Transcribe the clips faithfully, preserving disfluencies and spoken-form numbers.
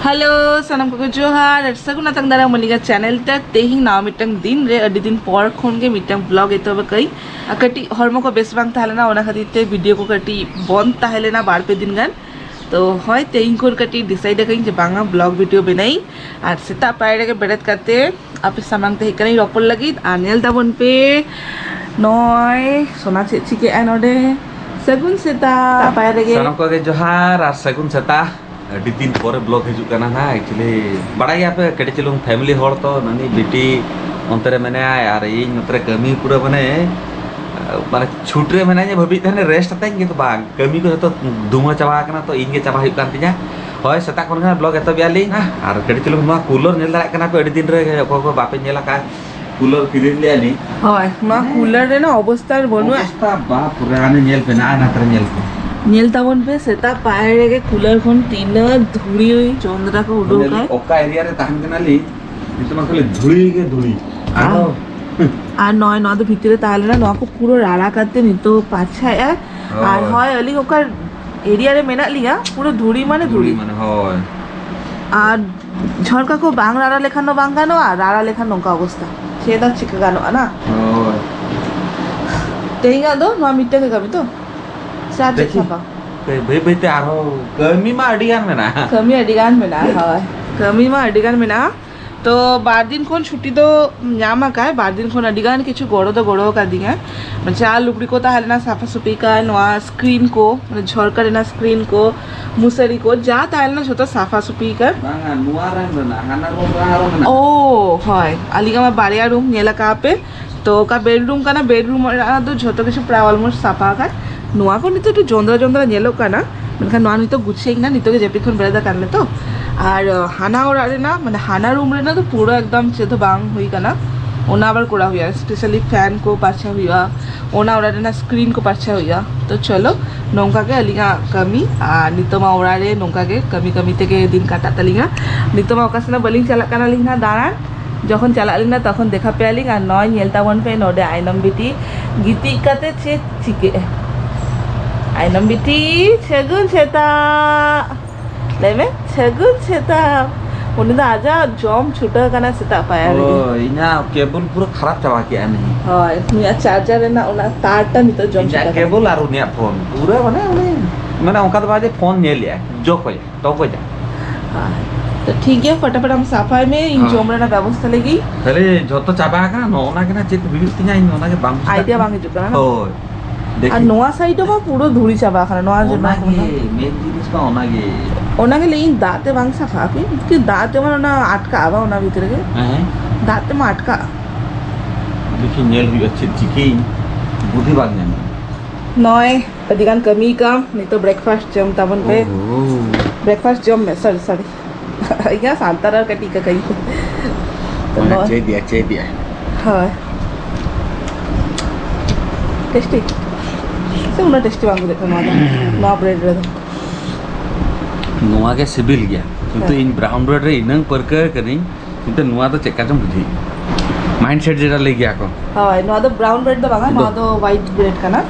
Hello, ᱥᱟᱱᱟᱢ ᱠᱚᱜᱮ ᱡᱚᱦᱟᱨ ᱟᱨ ᱥᱟᱹᱜᱩᱱ ᱟᱛᱟᱝ ᱫᱟᱨᱟᱢ ᱢᱟᱹᱞᱤᱠᱟ ᱪᱮᱱᱮᱞ ᱛᱮ᱾ ᱛᱮᱦᱮᱧ ᱱᱟᱣᱟ ᱢᱤᱫᱴᱟᱝ ᱫᱤᱱ ᱨᱮ ᱟᱹᱰᱤ ᱫᱤᱱ ᱯᱚᱨ ᱠᱷᱚᱱ ᱜᱮ ᱢᱤᱫᱴᱟᱝ ᱵᱞᱚᱜ ᱮᱛᱚᱦᱚᱵ ᱟᱠᱟᱫᱟᱹᱧ᱾ ᱟᱨ ᱠᱟᱹᱴᱤᱡ ᱦᱚᱲᱢᱚ ᱠᱚ ᱵᱮᱥ ᱵᱟᱝ ᱛᱟᱦᱮᱸ ᱞᱮᱱᱟ, ᱚᱱᱟ ᱠᱷᱟᱹᱛᱤᱨ ᱛᱮ ᱵᱷᱤᱰᱤᱭᱳ ᱠᱚ ᱠᱟᱹᱴᱤᱡ ᱵᱚᱱᱫ ᱛᱟᱦᱮᱸ ᱞᱮᱱᱟ ᱵᱟᱨ ᱯᱮ ᱫᱤᱱ ᱜᱟᱱ᱾ ᱛᱚ ᱦᱳᱭ, ᱛᱮᱦᱮᱧ ᱠᱷᱚᱱ ᱠᱟᱹᱴᱤᱡ ᱰᱤᱥᱟᱭᱤᱰ ᱟᱠᱟᱫᱟᱹᱧ ᱡᱮ ᱵᱟᱝᱟ, ᱵᱞᱚᱜ ᱵᱷᱤᱰᱤᱭᱳ ᱵᱮᱱᱟᱭᱤᱧ᱾ ᱟᱨ ᱥᱮᱛᱟᱜ ᱯᱟᱭᱟᱨ ᱨᱮᱜᱮ ᱵᱮᱨᱮᱫ ᱠᱟᱛᱮ ᱟᱯᱮ ᱥᱟᱢᱟᱝ ᱛᱮ ᱦᱮᱡ ᱠᱟᱱᱟᱧ ᱨᱚᱯᱚᱲ ᱞᱟᱹᱜᱤᱫ᱾ ᱟᱨ ᱧᱮᱞ ᱛᱟᱵᱚᱱ ᱯᱮ, ᱱᱚᱜᱼᱚᱭ ᱥᱳᱱᱟ ᱪᱮᱫ ᱪᱤᱠᱟᱹᱜᱼᱟ ᱱᱚᱰᱮ᱾ ᱥᱟᱹᱜᱩᱱ ᱥᱮᱛᱟᱜ᱾ ᱥᱟᱱᱟᱢ ᱠᱚᱜᱮ ᱡᱚᱦᱟᱨ ᱟᱨ ᱥᱟᱹᱜᱩᱱ ᱥᱮᱛᱟᱜ᱾ ᱟᱹᱰᱤ ᱫᱤᱱ ᱯᱚᱨᱮ ᱵᱞᱚᱜ ᱦᱤᱡᱩᱜ ᱠᱟᱱᱟ ᱱᱟᱦᱟᱜ᱾ ᱮᱠᱪᱩᱭᱮᱞᱤ ᱵᱟᱲᱟᱭ ᱜᱮᱭᱟ ᱯᱮ, ᱠᱟᱹᱴᱤᱡ ᱪᱩᱞᱩᱝ ᱯᱷᱮᱢᱤᱞᱤ ᱦᱚᱲ ᱛᱚ, ᱱᱟᱹᱱᱤ ᱵᱤᱴᱤ ᱚᱱᱛᱮ ᱨᱮ ᱢᱮᱱᱟᱭᱟ ᱟᱨ ᱤᱧ ᱱᱚᱛᱮ ᱨᱮ ᱠᱟᱹᱢᱤ ᱯᱩᱨᱟᱹ ᱢᱟᱱᱮ, ᱢᱟᱱᱮ ᱪᱷᱩᱴ ᱨᱮ ᱢᱮᱱᱟᱧᱟ ᱵᱷᱟᱹᱵᱤᱡ ᱛᱟᱦᱮᱱ ᱨᱮᱥᱴ ᱦᱟᱛᱟᱧ, ᱠᱤᱱᱛᱩ ᱵᱟᱝ, ᱠᱟᱹᱢᱤ ᱠᱚ ᱡᱚᱛᱚ ᱫᱷᱩᱢᱟᱹ ᱪᱟᱵᱟ ᱟᱠᱟᱱᱟ, ᱛᱚ ᱤᱧ ᱜᱮ ᱪᱟᱵᱟ ᱦᱩᱭᱩᱜ ᱠᱟᱱ ᱛᱤᱧᱟ᱾ ᱦᱳᱭ, ᱥᱮᱛᱟᱜ ᱠᱷᱚᱱ ᱜᱮ ᱵᱞᱚᱜ ᱮᱛᱚᱦᱚᱵ ᱮᱜᱼᱟ ᱞᱤᱧ᱾ ᱟᱨ ᱠᱟᱹᱴᱤᱡ ᱪᱩᱞᱩᱝ ᱱᱚᱣᱟ ᱠᱩᱞᱟᱨ ᱧᱮᱞ ᱫᱟᱲᱮᱭᱟᱜ ᱠᱟᱱᱟ ᱯᱮ, ᱟᱹᱰᱤ ᱫᱤᱱ ᱨᱮ ᱚᱠᱚᱭ ᱠᱚ ᱵᱟᱯᱮ ᱧᱮᱞ ᱟᱠᱟᱫ, ᱠᱩᱞᱟᱨ ᱠᱤᱨᱤᱧ ᱞᱮᱜᱼᱟ ᱞᱤᱧ᱾ ᱦᱳᱭ, ᱱᱚᱣᱟ ᱠᱩᱞᱟᱨ ᱨᱮᱱᱟᱜ ᱚᱵᱚᱥᱛᱟ ᱵᱟᱹᱱᱩᱜᱼᱟ᱾ ᱚᱵᱚᱥᱛᱟ ᱵᱟᱯ ᱨᱮ, ᱦᱟᱱᱮ ᱧᱮᱞ ᱯᱮ, ᱱᱟᱜᱼᱟ ᱱᱟᱛᱮ ᱨᱮ ᱧᱮᱞ ᱯᱮ᱾ ᱧᱮᱞ ᱛᱟᱵᱚᱱ ᱯᱮ, ᱥᱮᱛᱟᱜ ᱯᱟᱭᱟᱨ ᱨᱮᱜᱮ ᱠᱩᱞᱟᱨ ᱠᱷᱚᱱ ᱛᱤᱱᱟᱹᱜ ᱫᱷᱩᱲᱤ ᱡᱚᱸᱫᱽᱨᱟ ᱠᱚ ᱩᱰᱩᱠ ᱢᱟᱱᱮ ᱟᱠᱟᱫ᱾ ᱚᱠᱟ ᱮᱨᱤᱭᱟ ᱨᱮ ᱛᱟᱦᱮᱱ ᱠᱟᱱᱟᱞᱤᱧ, ᱱᱤᱛᱚᱜ ᱢᱟ ᱠᱷᱟᱹᱞᱤ ᱫᱷᱩᱲᱤ ᱜᱮ ᱫᱷᱩᱲᱤ᱾ ᱟᱨ ᱟᱨᱦᱚᱸ ᱟᱨ ᱱᱚᱜᱼᱚᱭ ᱱᱚᱣᱟ ᱫᱚ ᱵᱷᱤᱛᱤᱨ ᱨᱮ ᱛᱟᱦᱮᱸ ᱞᱮᱱᱟ, ᱱᱚᱣᱟ ᱠᱚ ᱯᱩᱨᱟᱹ ᱨᱟᱲᱟ ᱠᱟᱛᱮ ᱱᱤᱛᱚᱜ ᱯᱟᱪᱷᱟᱭᱮᱜᱼᱟ᱾ ᱟᱨ ᱦᱳᱭ᱾ ᱦᱳᱭ, ᱟᱹᱞᱤᱧ ᱚᱠᱟ ᱮᱨᱤᱭᱟ ᱨᱮ ᱢᱮᱱᱟᱜ ᱞᱤᱧᱟ, ᱯᱩᱨᱟᱹ ᱫᱷᱩᱲᱤ ᱢᱟᱱᱮ ᱫᱷᱩᱲᱤ᱾ ᱫᱷᱩᱲᱤ ᱢᱟᱱᱮ, ᱦᱳᱭ᱾ ᱟᱨ ᱡᱷᱚᱨᱠᱟ ᱠᱚ ᱵᱟᱝ ᱨᱟᱲᱟ ᱞᱮᱠᱷᱟᱱ ᱫᱚ ᱵᱟᱝ ᱜᱟᱱᱚᱜᱼᱟ, ᱨᱟᱲᱟ ᱞᱮᱠᱷᱟᱱ ᱱᱚᱝᱠᱟ ᱚᱵᱚᱥᱛᱟ᱾ ᱪᱮᱫ ᱟᱨ ᱪᱤᱠᱟᱹ ᱜᱟᱱᱚᱜᱼᱟ ᱱᱟ? ᱦᱳᱭ᱾ ᱛᱮᱦᱮᱧᱟᱜ ᱫᱚ ᱱᱚᱣᱟ ᱢᱤᱫᱴᱟᱝ ᱜᱮ ᱠᱟᱹᱢᱤ ᱛᱚ? ᱥᱮ ᱟᱨ ᱪᱮᱫ ᱫᱮᱠᱷᱤ, ᱥᱟᱯᱷᱟ? ᱵᱟᱹᱭ ᱵᱟᱹᱭ ᱛᱮ ᱟᱨᱦᱚᱸ ᱠᱟᱹᱢᱤ ᱢᱟ ᱟᱹᱰᱤ ᱜᱟᱱ ᱢᱮᱱᱟᱜᱼᱟ᱾ ᱠᱟᱹᱢᱤ ᱟᱹᱰᱤ ᱜᱟᱱ ᱢᱮᱱᱟᱜᱼᱟ, ᱦᱳᱭ᱾ ᱠᱟᱹᱢᱤ ᱢᱟ ᱟᱹᱰᱤ ᱜᱟᱱ ᱢᱮᱱᱟᱜᱼᱟ᱾ ᱛᱚ ᱵᱟᱨ ᱫᱤᱱ ᱠᱷᱚᱱ ᱪᱷᱩᱴᱤ ᱫᱚ ᱧᱟᱢ ᱟᱠᱟᱫ, ᱵᱟᱨ ᱫᱤᱱ ᱠᱷᱚᱱ ᱟᱹᱰᱤ ᱜᱟᱱ ᱠᱤᱪᱷᱩ ᱜᱚᱲᱚ ᱫᱚ ᱜᱚᱲᱚ ᱟᱠᱟᱫᱤᱧᱟ᱾ ᱡᱟ ᱞᱩᱜᱽᱲᱤ ᱠᱚ ᱛᱟᱦᱮᱸ ᱞᱮᱱᱟ ᱥᱟᱯᱷᱟ ᱥᱩᱯᱷᱤ ᱠᱟᱜ, ᱱᱚᱣᱟ ᱥᱠᱨᱤᱱ ᱠᱚ, ᱢᱟᱱᱮ ᱡᱷᱚᱨᱠᱟ ᱨᱮᱱᱟᱜ ᱥᱠᱨᱤᱱ ᱠᱚ, ᱢᱩᱥᱟᱹᱨᱤ ᱠᱚ, ᱡᱟ ᱛᱟᱦᱮᱸ ᱞᱮᱱᱟ ᱡᱷᱚᱛᱚ ᱥᱟᱯᱷᱟ ᱥᱩᱯᱷᱤ ᱠᱟᱜ᱾ ᱵᱟᱝᱟ, ᱱᱚᱣᱟ ᱨᱮ ᱢᱮᱱᱟᱜᱼᱟ, ᱦᱟᱱᱟ ᱨᱩᱢ ᱨᱮ ᱟᱨᱚ ᱢᱮᱱᱟᱜᱼᱟ᱾ ᱳ, ᱦᱳᱭ, ᱟᱹᱞᱤᱧᱟᱜ ᱢᱟ ᱵᱟᱨᱭᱟ ᱨᱩᱢ, ᱧᱮᱞ ᱟᱠᱟᱫ ᱯᱮ᱾ ᱛᱚ ᱚᱠᱟ ᱵᱮᱰᱨᱩᱢ ᱠᱟᱱᱟ, ᱵᱮᱰᱨᱩᱢ ᱚᱲᱟᱜ ᱫᱚ ᱡᱷᱚᱛᱚ ᱠᱤᱪᱷᱩ ᱯᱨᱟᱭ almost ᱥᱟᱯᱷᱟ ᱟᱠᱟᱫ᱾ ᱱᱚᱣᱟ ᱠᱚ ᱱᱤᱛᱚᱜ ᱫᱚ ᱡᱚᱸᱫᱽᱨᱟ ᱡᱚᱸᱫᱽᱨᱟ ᱧᱮᱞᱚᱜ ᱠᱟᱱᱟ, ᱢᱮᱱᱠᱷᱟᱱ ᱱᱚᱣᱟ ᱱᱤᱛᱚᱜ ᱜᱩᱪᱷᱤᱭᱟᱹᱧ ᱠᱟᱱᱟ, ᱱᱤᱛᱚᱜ ᱜᱮ ᱡᱟᱹᱯᱤᱫ ᱠᱷᱚᱱ ᱵᱮᱨᱮᱫ ᱟᱠᱟᱱ ᱞᱮ ᱛᱚ᱾ ᱟᱨ ᱦᱟᱱᱟ ᱚᱲᱟᱜ ᱨᱮᱱᱟᱜ, ᱢᱟᱱᱮ ᱦᱟᱱᱟ ᱨᱩᱢ ᱨᱮᱱᱟᱜ ᱫᱚ ᱯᱩᱨᱟᱹ ᱮᱠᱫᱚᱢ ᱪᱮᱫ ᱦᱚᱸ ᱵᱟᱝ ᱦᱩᱭ ᱠᱟᱱᱟ, ᱚᱱᱟ ᱟᱵᱟᱨ ᱠᱚᱨᱟᱣ ᱦᱩᱭᱩᱜᱼᱟ᱾ ᱥᱯᱮᱥᱟᱞᱤ ᱯᱷᱮᱱ ᱠᱚ ᱯᱟᱨᱪᱷᱟ ᱦᱩᱭᱩᱜᱼᱟ, ᱚᱱᱟ ᱚᱲᱟᱜ ᱨᱮᱱᱟᱜ ᱥᱠᱨᱤᱱ ᱠᱚ ᱯᱟᱨᱪᱷᱟ ᱦᱩᱭᱩᱜᱼᱟ᱾ ᱛᱚ ᱪᱚᱞᱚ, ᱱᱚᱝᱠᱟ ᱜᱮ ᱟᱹᱞᱤᱧᱟᱜ ᱠᱟᱹᱢᱤ, ᱟᱨ ᱱᱤᱛᱚᱜ ᱢᱟ ᱚᱲᱟᱜ ᱨᱮ ᱱᱚᱝᱠᱟ ᱜᱮ ᱠᱟᱹᱢᱤ ᱠᱟᱹᱢᱤ ᱛᱮᱜᱮ ᱫᱤᱱ ᱠᱟᱴᱟᱜ ᱛᱟᱹᱞᱤᱧᱟ᱾ ᱱᱤᱛᱚᱜ ᱢᱟ ᱚᱠᱟ ᱥᱮᱱ ᱦᱚᱸ ᱵᱟᱹᱞᱤᱧ ᱪᱟᱞᱟᱜ ᱠᱟᱱᱟᱞᱤᱧ ᱦᱟᱸᱜ ᱫᱟᱬᱟᱱ, ᱡᱚᱠᱷᱚᱱ ᱪᱟᱞᱟᱜ ᱟᱹᱞᱤᱧ ᱱᱟ ᱛᱚᱠᱷᱚᱱ ᱫᱮᱠᱷᱟ ᱯᱮᱭᱟᱞᱤᱧ᱾ ᱟᱨ ᱱᱚᱜᱼᱚᱭ ᱧᱮᱞ ᱛᱟᱵᱚᱱ ᱯᱮ, ᱱᱚᱰᱮ ᱟᱭᱱᱚᱢ ᱵᱤᱴᱤ ᱜᱤᱛᱤᱡ ᱠᱟᱛᱮ ᱪᱮᱫ ᱪᱤᱠᱟᱹᱜᱼᱟ᱾ ᱟᱭᱱᱚᱢ ᱵᱤᱴᱤ, ᱥᱟᱹᱜᱩᱱ ᱥᱮᱛᱟᱜ᱾ ᱞᱟᱹᱭ ᱢᱮ, ᱥᱟᱹᱜᱩᱱ ᱥᱮᱛᱟᱜ᱾ ᱩᱱᱤ ᱫᱚ ᱟᱡᱟᱜ ᱡᱚᱢ ᱪᱷᱩᱴᱟᱹᱣ ᱠᱟᱱᱟ ᱥᱮᱛᱟᱜ ᱯᱟᱭᱟᱨ ᱨᱮᱜᱮ᱾ ᱦᱳᱭ, ᱤᱧᱟᱹᱜ ᱠᱮᱵᱚᱞ ᱯᱩᱨᱟᱹ ᱠᱷᱟᱨᱟᱯ ᱪᱟᱵᱟ ᱠᱮᱜᱼᱟ ᱱᱤᱭᱟᱹ᱾ ᱦᱳᱭ, ᱱᱩᱭᱟᱜ ᱪᱟᱨᱡᱟᱨ ᱨᱮᱱᱟᱜ ᱚᱱᱟ ᱛᱟᱨ ᱴᱟ ᱱᱤᱛᱚᱜ ᱡᱚᱢ ᱤᱧᱟᱹᱜ ᱪᱷᱩᱴᱟᱹᱣ ᱠᱟᱱᱟ᱾ ᱠᱮᱵᱚᱞ ᱟᱨ ᱩᱱᱤᱭᱟᱜ ᱯᱷᱳᱱ ᱯᱩᱨᱟᱹ, ᱢᱟᱱᱮ, ᱩᱱᱤ, ᱢᱟᱱᱮ, ᱚᱱᱠᱟ ᱫᱚ ᱵᱟᱝ ᱡᱮ ᱯᱷᱳᱱ ᱧᱮᱞᱮᱜᱼᱟᱭ, ᱡᱚᱠᱚᱭ ᱛᱚᱠᱚᱭ ᱡᱟ᱾ ᱦᱳᱭ, ᱛᱚ ᱴᱷᱤᱠ ᱜᱮᱭᱟ, ᱯᱷᱚᱴᱟᱯᱷᱚᱴ ᱟᱢ ᱥᱟᱯᱷᱟᱭ ᱢᱮ, ᱤᱧ ᱦᱮᱸ᱾ ᱡᱚᱢ ᱨᱮᱱᱟᱜ ᱵᱮᱵᱚᱥᱛᱷᱟ ᱞᱟᱹᱜᱤᱫ᱾ ᱛᱟᱦᱞᱮ ᱡᱷᱚᱛᱚ ᱪᱟᱵᱟ ᱟᱠᱟᱱᱟ, ᱱᱚᱜᱼᱚ ᱱᱟ ᱜᱮ ᱱᱟᱜ ᱪᱮᱫ ᱦᱩᱭᱩᱜ ᱛᱤᱧᱟ, ᱤᱧ ᱚᱱᱟ ᱜᱮ ᱵᱟᱝ ᱵᱩᱡᱷᱟᱹᱜ idea ᱠᱟᱱᱟ᱾ ᱵᱟᱝ ᱦᱤᱡᱩᱜ ᱠᱟᱱᱟ, ᱦᱮᱸ? ᱦᱳᱭ᱾ ᱟᱨ ᱫᱮᱠᱷᱤ᱾ ᱱᱚᱣᱟ side ᱦᱚᱸ ᱢᱟ ᱯᱩᱨᱟᱹ ᱫᱷᱩᱲᱤ ᱪᱟᱵᱟ ᱟᱠᱟᱱᱟ, ᱱᱚᱣᱟ ᱡᱮ ᱱᱚᱣᱟ ᱚᱱᱟᱜᱮ ᱠᱚᱨᱮ᱾ Main ᱡᱤᱱᱤᱥ ᱢᱟ ᱚᱱᱟᱜᱮ᱾ ᱚᱱᱟᱜᱮ ᱞᱟᱹᱭᱟᱹᱧ, ᱫᱟᱜ ᱛᱮ ᱵᱟᱝ ᱥᱟᱯᱷᱟᱜᱼᱟ ᱠᱤ? ᱠᱤ ᱫᱟᱜ ᱛᱮ ᱢᱟ ᱚᱱᱟ ᱟᱴᱠᱟᱜᱼᱟ ᱵᱟᱝ, ᱚᱱᱟ ᱵᱷᱤᱛᱨᱤ ᱨᱮᱜᱮ? ᱦᱮᱸ, ᱦᱮᱸ᱾ ᱫᱟᱜ ᱛᱮᱢᱟ ᱟᱴᱠᱟᱜᱼᱟ᱾ ᱫᱮᱠᱷᱤ, ᱧᱮᱞ ᱦᱩᱭᱩᱜᱼᱟ, ᱪᱮᱫ ᱪᱤᱠᱟᱹᱭᱟᱹᱧ, ᱵᱩᱫᱷᱤ ᱵᱟᱝ ᱧᱟᱢᱚᱜᱼᱟ᱾ ᱱᱚᱜᱼᱚᱭ ᱟᱹᱰᱤ ᱜᱟᱱ ᱠᱟᱹᱢᱤ ᱠᱟᱢ, ᱱᱤᱛᱚᱜ breakfast ᱡᱚᱢ ᱛᱟᱵᱚᱱ ᱯᱮ᱾ ᱳᱦᱳ᱾ Breakfast ᱡᱚᱢ ᱢᱮ, sorry, sorry᱾ ᱤᱧᱟᱹᱜ ᱥᱟᱱᱛᱟᱲ ᱟᱨ ᱠᱟᱹᱴᱤᱡ ᱠᱟᱠᱟᱭ᱾ ᱛᱚ ᱢᱟᱱᱮ ᱱᱚᱜᱼᱚᱭ ᱪᱮᱫ ᱤᱫᱤᱭᱟ, ᱪᱮᱫ ᱤᱫᱤᱭᱟ᱾ ᱦᱳᱭ᱾ Tasty? ᱥᱮ ᱩᱱᱟᱹᱜ tasty ᱵᱟᱝ ᱵᱩᱡᱷᱟᱹᱜ ᱠᱟᱱᱟ ᱱᱚᱣᱟ ᱫᱚ, ᱱᱚᱣᱟ bread ᱨᱮᱫᱚ᱾ ᱱᱚᱣᱟ ᱜᱮ ᱥᱤᱵᱤᱞ ᱜᱮᱭᱟ, ᱠᱤᱱᱛᱩ ᱦᱮᱸ᱾ ᱤᱧ brown bread ᱨᱮ ᱤᱱᱟᱹᱝ ᱯᱟᱹᱨᱠᱟᱹᱣ ᱠᱟᱹᱱᱟᱹᱧ, ᱠᱤᱱᱛᱩ ᱱᱚᱣᱟ ᱫᱚ ᱪᱮᱫ ᱠᱟ ᱪᱚᱝ ᱵᱩᱡᱷᱟᱹᱣ᱾ Mindset ᱡᱮᱴᱟ ᱞᱟᱹᱭ ᱜᱮᱭᱟ ᱠᱚ᱾ ᱦᱳᱭ, ᱱᱚᱣᱟ ᱫᱚ brown bread ᱫᱚ ᱵᱟᱝᱟ, ᱱᱚᱣᱟ ᱫᱚ white bread ᱠᱟᱱᱟ᱾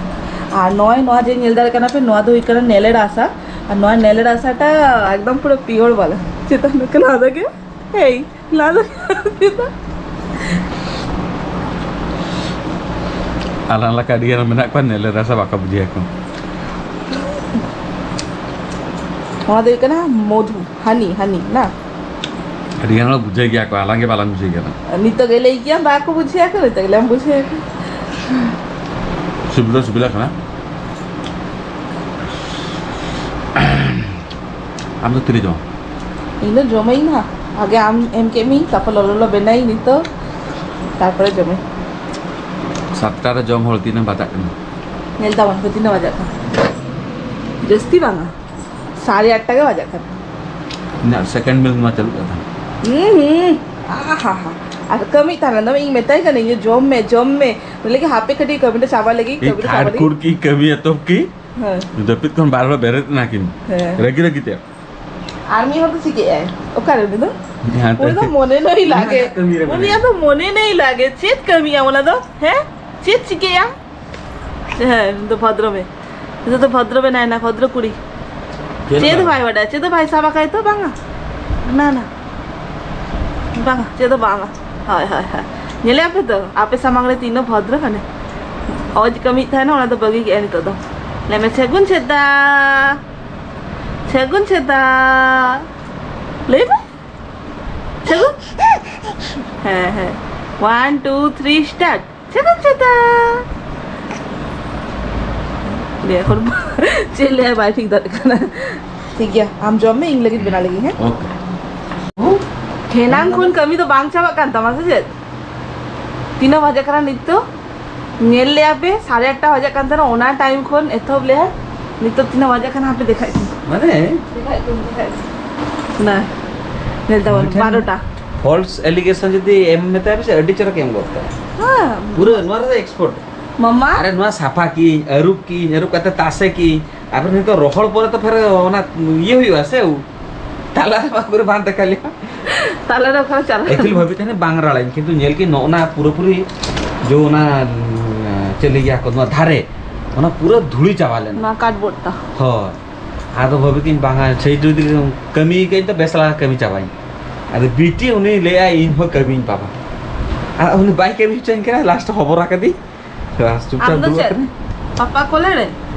ᱟᱨ ᱱᱚᱜᱼᱚᱭ ᱱᱚᱣᱟ ᱡᱮ ᱧᱮᱞ ᱫᱟᱲᱮᱭᱟᱜ ᱠᱟᱱᱟ ᱯᱮ, ᱱᱚᱣᱟ ᱫᱚ ᱦᱩᱭᱩᱜ ᱠᱟᱱᱟ ᱱᱮᱞᱮᱰ ᱟᱥᱟ᱾ ᱟᱨ ᱱᱚᱣᱟ ᱱᱮᱞᱮᱰ ᱟᱥᱟᱴᱟ ᱮᱠᱫᱚᱢ ᱯᱩᱨᱟᱹ pure ᱵᱟᱞᱟ᱾ ᱪᱮᱛᱟᱱ ᱨᱮ ᱞᱟᱫᱟ ᱜᱮ, ᱮᱭ, ᱞᱟᱫᱟ ᱜᱮ᱾ ᱟᱞᱟᱝ ᱞᱮᱠᱟ ᱟᱹᱰᱤ ᱜᱟᱱ ᱢᱮᱱᱟᱜ ᱠᱚᱣᱟ, ᱱᱮᱞᱮᱰ ᱟᱥᱟ ᱵᱟᱠᱚ ᱵᱩᱡᱷᱟᱹᱣ ᱟᱠᱚ᱾ ᱱᱚᱣᱟ ᱫᱚ ᱦᱩᱭᱩᱜ ᱠᱟᱱᱟ ᱢᱚᱫᱷᱩ, honey, honey, ᱱᱟ? ᱟᱹᱰᱤ ᱜᱟᱱ ᱦᱚᱲ ᱵᱩᱡᱷᱟᱹᱣ ᱜᱮᱭᱟ ᱠᱚ, ᱟᱞᱟᱝ ᱜᱮ ᱵᱟᱞᱟᱝ ᱵᱩᱡᱷᱟᱹᱣ ᱜᱮᱭᱟ᱾ ᱱᱤᱛᱚᱜ ᱜᱮ ᱞᱟᱹᱭ ᱜᱮᱭᱟᱢ, ᱵᱟᱠᱚ ᱵᱩᱡᱷᱟᱹᱣ ᱟᱠᱚ, ᱱᱤᱛᱚᱜ ᱜᱮ ᱞᱟᱹᱭᱟᱢ ᱵᱩᱡᱷᱟᱹᱣ ᱟᱠᱚ᱾ ᱥᱤᱵᱤᱞ ᱫᱚ ᱥᱤᱵᱤᱞ ᱠᱟᱱᱟ᱾ ᱟᱢ ᱫᱚ ᱛᱤᱨᱮ ᱡᱚᱢ? ᱤᱧ ᱫᱚ ᱡᱚᱢᱟᱹᱧ ᱱᱟᱦᱟᱜ᱾ ᱟᱜᱮ ᱟᱢ ᱮᱢ ᱠᱮᱫ ᱢᱤᱧ, ᱛᱟᱨᱯᱚᱨ ᱞᱚᱞᱚ ᱞᱚᱞᱚ ᱵᱮᱱᱟᱭᱤᱧ ᱱᱤᱛᱚᱜ, ᱛᱟᱨᱯᱚᱨᱮ ᱡᱚᱢᱟᱹᱧ᱾ ᱥᱟᱛᱴᱟ ᱨᱮ ᱡᱚᱢ ᱦᱚᱲ ᱛᱤᱱᱟᱹᱜ ᱵᱟᱡᱟᱜ ᱠᱟᱱᱟ? ᱧᱮᱞ ᱛᱟᱵᱚᱱ ᱯᱮ ᱛᱤᱱᱟᱹᱜ ᱵᱟᱡᱟᱜ ᱠᱟᱱᱟ᱾ ᱡᱟᱹᱥᱛᱤ ᱵᱟᱝᱟ, ᱥᱟᱲᱮ ᱟᱴᱴᱟ ᱜᱮ ᱵᱟᱡᱟᱜ ᱠᱟᱱᱟ᱾ ᱤᱧᱟᱹᱜ second meal ᱱᱚᱣᱟ ᱪᱟᱹᱞᱩᱜ ᱠᱟᱱᱟ᱾ ᱦᱩᱸ, ᱦᱩᱸ᱾ ᱟᱦᱟ ᱦᱟ᱾ ᱟᱨ ᱠᱟᱹᱢᱤ ᱛᱟᱦᱮᱱᱟ ᱫᱚ, ᱤᱧ ᱢᱮᱛᱟᱭ ᱠᱟᱹᱱᱟᱹᱧ ᱡᱮ, "ᱡᱚᱢ ᱢᱮ, ᱡᱚᱢ ᱢᱮ᱾" ᱩᱱᱤ ᱞᱟᱹᱜᱤᱫ ᱦᱟᱯᱮ ᱠᱟᱹᱴᱤᱡ ᱠᱟᱹᱢᱤ ᱫᱚ ᱪᱟᱵᱟ ᱞᱮᱜᱮ, ᱤᱧ ᱠᱟᱹᱢᱤ ᱫᱚ ᱪᱟᱵᱟ ᱛᱷᱟᱨᱰ ᱞᱮᱜᱮ᱾ ᱠᱩᱨ ᱠᱤ ᱠᱟᱹᱢᱤ ᱮᱛᱚᱦᱚᱵ ᱠᱤ? ᱦᱮᱸ᱾ ᱡᱟᱹᱯᱤᱫ ᱠᱷᱚᱱ ᱵᱟᱨ ᱦᱚᱲ ᱵᱮᱨᱮᱫ ᱮᱱᱟ ᱠᱤᱱ᱾ ᱦᱮᱸ᱾ ᱨᱟᱹᱜᱤ ᱨᱟᱹᱜᱤ ᱛᱮ᱾ ᱟᱨ ᱢᱤᱫ ᱦᱚᱲ ᱫᱚ ᱪᱤᱠᱟᱹᱭᱟᱭ? ᱚᱠᱟᱨᱮ ᱩᱱᱤ ᱫᱚ? ᱦᱟᱱᱛᱮ᱾ ᱩᱱᱤ ᱫᱚ ᱢᱚᱱᱮ ᱱᱟᱹᱭ ᱩᱱᱤ ᱞᱟᱜᱮ᱾ ᱢᱟ ᱠᱟᱹᱢᱤ ᱨᱮ ᱢᱮᱱᱟᱭᱟ᱾ ᱩᱱᱤᱭᱟᱜ ᱫᱚ ᱢᱚᱱᱮ ᱱᱟᱹᱭ ᱞᱟᱜᱮ᱾ ᱪᱮᱫ ᱠᱟᱹᱢᱤᱭᱟ ᱚᱱᱟ ᱫᱚ? ᱦᱮᱸ? ᱪᱮᱫ ᱪᱤᱠᱟᱹᱭᱟ? ᱦᱮᱸ, ᱩᱱᱤ ᱫᱚ ᱵᱷᱚᱫᱨᱚ ᱢᱮ᱾ ᱱᱤᱛᱚᱜ ᱫᱚ ᱵᱷᱚᱫᱨᱚ ᱵᱮᱱᱟᱭᱮᱱᱟ, ᱵᱷᱚᱫᱨᱚ ᱠᱩᱲᱤ᱾ ᱪᱮᱫ ᱦᱚᱸ ᱵᱟᱭ ᱵᱟᱰᱟᱭᱟ, ᱪᱮᱫ ᱦᱚᱸ ᱵᱟᱭ ᱥᱟᱵ ᱟᱠᱟᱫ ᱛᱚ, ᱵᱟᱝᱟ᱾ ᱱᱟ, ᱱᱟ᱾ ᱵᱟᱝᱟ, ᱪᱮᱫ ᱦᱚᱸ ᱵᱟᱝᱟ᱾ ᱦᱳᱭ, ᱦᱳᱭ, ᱦᱳᱭ᱾ ᱧᱮᱞᱮᱭᱟ ᱯᱮ ᱛᱚ, ᱟᱯᱮ ᱥᱟᱢᱟᱝ ᱨᱮ ᱛᱤᱱᱟᱹᱜ ᱵᱷᱚᱫᱨᱚ ᱠᱟᱱᱟ᱾ ᱚᱡᱽ ᱠᱟᱹᱢᱤᱭᱮᱫ ᱛᱟᱦᱮᱱᱟ, ᱚᱱᱟ ᱫᱚ ᱵᱟᱹᱜᱤ ᱠᱮᱫᱼᱟᱭ ᱱᱤᱛᱚᱜ ᱫᱚ᱾ ᱞᱟᱹᱭ ᱢᱮ, "ᱥᱟᱹᱜᱩᱱ ᱥᱮᱛᱟᱜ, ᱥᱟᱹᱜᱩᱱ ᱥᱮᱛᱟᱜ", ᱞᱟᱹᱭ ᱢᱮ᱾ ᱥᱟᱹᱜᱩᱱ? ᱦᱮᱸ, ᱦᱮᱸ᱾ One, two, three, start. ᱥᱟᱹᱜᱩᱱ ᱥᱮᱛᱟᱜ᱾ ᱫᱮ, ᱮᱠᱷᱚᱱ ᱪᱮᱫ ᱞᱟᱹᱭᱟ ᱵᱟᱭ ᱴᱷᱤᱠ ᱫᱟᱲᱮᱭᱟᱜ ᱠᱟᱱᱟ᱾ ᱴᱷᱤᱠ ᱜᱮᱭᱟ, ᱟᱢ ᱡᱚᱢ ᱢᱮ, ᱤᱧ ᱞᱟᱹᱜᱤᱫ ᱵᱮᱱᱟᱣ ᱞᱟᱹᱜᱤᱫ, ᱦᱮᱸ? ᱳᱠᱮ᱾ ᱮᱱᱟᱝ ᱠᱷᱚᱱ ᱠᱟᱹᱢᱤ ᱫᱚ ᱵᱟᱝ ᱪᱟᱵᱟᱜ ᱠᱟᱱ ᱛᱟᱢᱟ ᱥᱮ ᱪᱮᱫ? ᱛᱤᱱᱟᱹᱜ ᱵᱟᱡᱮ ᱠᱟᱱᱟ ᱱᱤᱛ ᱫᱚ? ᱧᱮᱞ ᱞᱮᱭᱟ ᱯᱮ, ᱥᱟᱲᱮ ᱟᱴᱴᱟ ᱵᱟᱡᱟᱜ ᱠᱟᱱ ᱛᱟᱦᱮᱱᱟ, ᱚᱱᱟ ᱴᱟᱭᱤᱢ ᱠᱷᱚᱱ ᱮᱛᱚᱦᱚᱵ ᱞᱮᱭᱟ᱾ ᱱᱤᱛᱚᱜ ᱛᱤᱱᱟᱹᱜ ᱵᱟᱡᱟᱜ ᱠᱟᱱᱟ? ᱦᱟᱯᱮ ᱫᱮᱠᱷᱟᱭ ᱯᱮ᱾ ᱢᱟᱱᱮ? ᱫᱮᱠᱷᱟᱭ ᱯᱮ, ᱫᱮᱠᱷᱟᱭ ᱯᱮ᱾ ᱱᱟ, ᱧᱮᱞ ᱛᱟᱵᱚᱱ, ᱢᱤᱫᱴᱮᱱ ᱵᱟᱨᱚᱴᱟ᱾ ᱯᱷᱚᱞᱥ ᱮᱞᱤᱜᱮᱥᱚᱱ ᱡᱩᱫᱤ ᱮᱢ ᱢᱮᱛᱟᱭ ᱯᱮ ᱥᱮ, ᱟᱹᱰᱤ ᱪᱮᱦᱨᱟ ᱠᱚ ᱮᱢ ᱜᱚᱫ ᱠᱟᱜᱼᱟ᱾ ᱦᱮᱸ᱾ ᱯᱩᱨᱟᱹ ᱱᱚᱣᱟ ᱨᱮᱫᱚ ᱮᱠᱥᱯᱟᱨᱴ᱾ ᱢᱟᱢᱟ? ᱟᱨᱮ, ᱱᱚᱣᱟ ᱥᱟᱯᱷᱟ ᱠᱤᱧ, ᱟᱹᱨᱩᱵ ᱠᱤᱧ, ᱟᱹᱨᱩᱵ ᱠᱟᱛᱮ ᱛᱟᱥᱮ ᱠᱤᱧ, ᱟᱨ ᱱᱤᱛᱚᱜ ᱨᱚᱦᱚᱲ ᱯᱚᱨᱮ ᱛᱚ ᱯᱷᱮᱨ ᱚᱱᱟ ᱤᱭᱟᱹ ᱦᱩᱭᱩᱜᱼᱟ ᱥᱮ, ᱛᱟᱞᱟ ᱨᱮ ᱵᱟᱝ ᱠᱚᱨᱮ ᱵᱟᱝ ᱛᱟᱠᱟ ᱞᱮᱭᱟ᱾ ᱛᱟᱞᱟ ᱨᱮ ᱚᱠᱟ ᱨᱮ ᱪᱟᱞᱟᱜ? ᱮᱠᱪᱩᱭᱮᱞᱤ ᱵᱷᱟᱵᱤ ᱛᱟᱦᱮᱱᱟ ᱵᱟᱝ ᱨᱟᱲᱟᱧ, ᱠᱤᱱᱛᱩ ᱧᱮᱞ ᱠᱤᱧ ᱱᱚᱜᱼᱚ ᱱᱟ ᱯᱩᱨᱟᱹᱯᱩᱨᱤ ᱡᱮ ᱚᱱᱟ, ᱩᱸ, ᱪᱮᱫ ᱞᱟᱹᱭ ᱜᱮᱭᱟ ᱠᱚ, ᱱᱚᱣᱟ ᱫᱷᱟᱨᱮ, ᱚᱱᱟ ᱯᱩᱨᱟᱹ ᱫᱷᱩᱲᱤ ᱪᱟᱵᱟ ᱞᱮᱱᱟ᱾ ᱱᱚᱣᱟ ᱠᱟᱨᱰᱵᱳᱨᱰ ᱴᱟ᱾ ᱦᱳᱭ᱾ ᱟᱫᱚ ᱵᱷᱟᱵᱤ ᱠᱤᱧ ᱵᱟᱝᱟ, ᱥᱮᱭ ᱡᱩᱫᱤ ᱠᱟᱹᱢᱤ ᱠᱟᱹᱧ ᱛᱚ ᱵᱮᱥ ᱞᱮᱠᱟ ᱠᱟᱹᱢᱤ ᱪᱟᱵᱟᱧ᱾ ᱟᱫᱚ ᱵᱤᱴᱤ ᱩᱱᱤ ᱞᱟᱹᱭᱟᱭ, "ᱤᱧ ᱦᱚᱸ ᱠᱟᱹᱢᱤᱧ ᱵᱟᱵᱟ᱾" ᱟᱨ ᱩᱱᱤ ᱵᱟᱭ ᱠᱟᱹᱢᱤ ᱦᱚᱪᱚᱧ ᱠᱟᱱᱟ, ᱞᱟᱥᱴ ᱦᱚᱵᱚᱨ ᱟᱠᱟᱫᱤᱧ᱾ ᱵᱟᱥ, ᱪᱩᱯᱪᱟᱯ ᱟᱢ ᱫᱚ ᱫᱩᱲᱩᱵ ᱪᱮᱫ? ᱟᱠᱟᱱᱟᱭ᱾ ᱯᱟᱯᱟ ᱠᱚᱞᱮ ᱨᱮ?